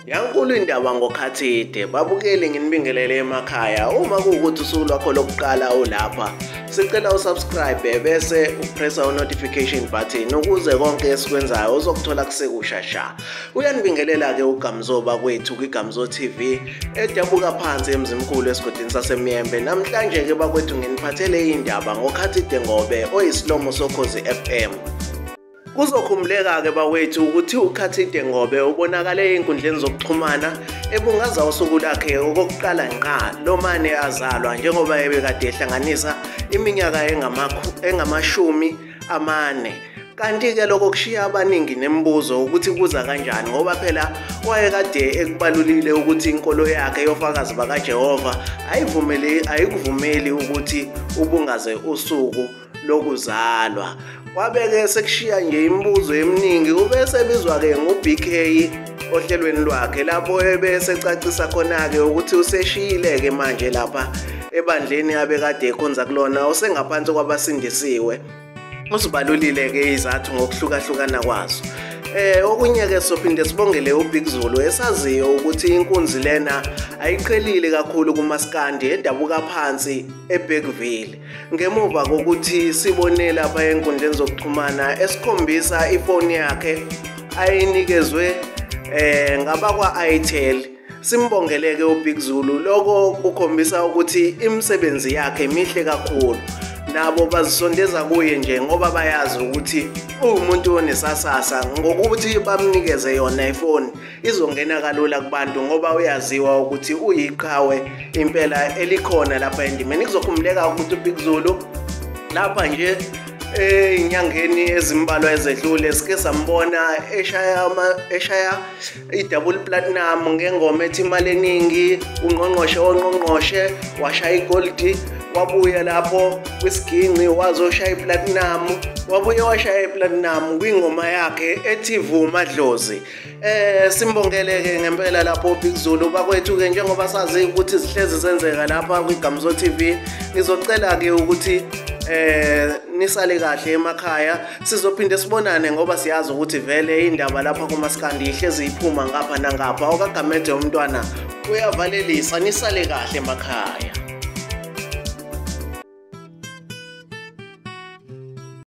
Yankulu indaba ngoKhathide, babukeli nginibingelele emakhaya. Uma kuwukuthi usuku lwakho lokuqala ulapha, sicela usubscribe bese upressa u-notification button ukuze konke esikwenzayo uzokuthola kusekusha sha. Uyanibingelela-ke uGamzo bakwethu kwiGamzo TV edabuka phansi eMzimkhulu esigodini saseMiyembe. Namhlanje-ke bakwethu nginiphathele indaba ngoKhathide Ngobe oyisilomo soKhozi FM. Kuzokhumbuleka-ke bakwethu ukuthi uKhathide Ngobe ubonakale ey'nkundleni zokuxhumana ebungaza usuku lakhe okokuqala ngqa lomane azalwa, njengoba ebekade ehlanganisa iminyaka engama-40. Kanti-ke lokho kushiya abaningi nemibuzo ukuthi kuza kanjani, ngoba phela wayekade ekubalulile ukuthi inkolo yakhe yofakazi bakaJehova ayikuvumeli ukuthi ubungaze usuku lokuzalwa. Wabeke sekushiya nje imibuzo eminingi. Ubese ebizwa-ke ngu-BK ohlelweni lwakhe, lapho ebesecacisa khona-ke ukuthi useshiyile-ke manje lapha ebandleni abekade ekhonza kulona, usengaphansi kwabasindisiwe. Usibalulile-ke izathu ngokuhlukahlukana kwazo. Okunye-ke sophinde sibongele uBig Zulu esaziyo ukuthi inkunzi lena ayiqhelile kakhulu kumaskandi edabuka phansi eBergville. Ngemuva kokuthi sibone lapha enkundleni zokuxhumana esikhombisa ifoni yakhe ayinikezwe ngabakwa-Itel, simbongeleke uBig Zulu. Lokho kukhombisa ukuthi imisebenzi yakhe mihle kakhulu, nabo bazisondeza kuye nje ngoba bayazi ukuthi uwumuntu onesasasa. Ngokuthi bamnikeze yona ifoni izongena kalula kubantu ngoba uyaziwa ukuthi uyiqhawe impela elikhona lapha endimeni. Kuzokhumbuleka ukuthi uBig Zulu lapha nje ey'nyangeni ezimbalwa ezedlule sike sambona eshaya i-double platinum ngengoma ethi imali eningi, ungqongqoshe wongqongqoshe washaya igoldi, wabuya lapho kwisiginci wazoshaya iplatinum, wabuye washaya iplatinum kwingoma yakhe ethi Vuma Dlozi. Simbongeleke ngempela lapho Big Zulu bakwethu-ke, njengoba sazi ukuthi zihlezi zenzeka lapha kwiGamzo TV. Ngizocela-ke ukuthi nisale kahle emakhaya, sizophinde sibonane ngoba siyazi ukuthi vele indaba lapha kumaskandi ihlezi iphuma ngapha nangapha. OkaGamede umntwana uyavalelisa, nisale kahle emakhaya.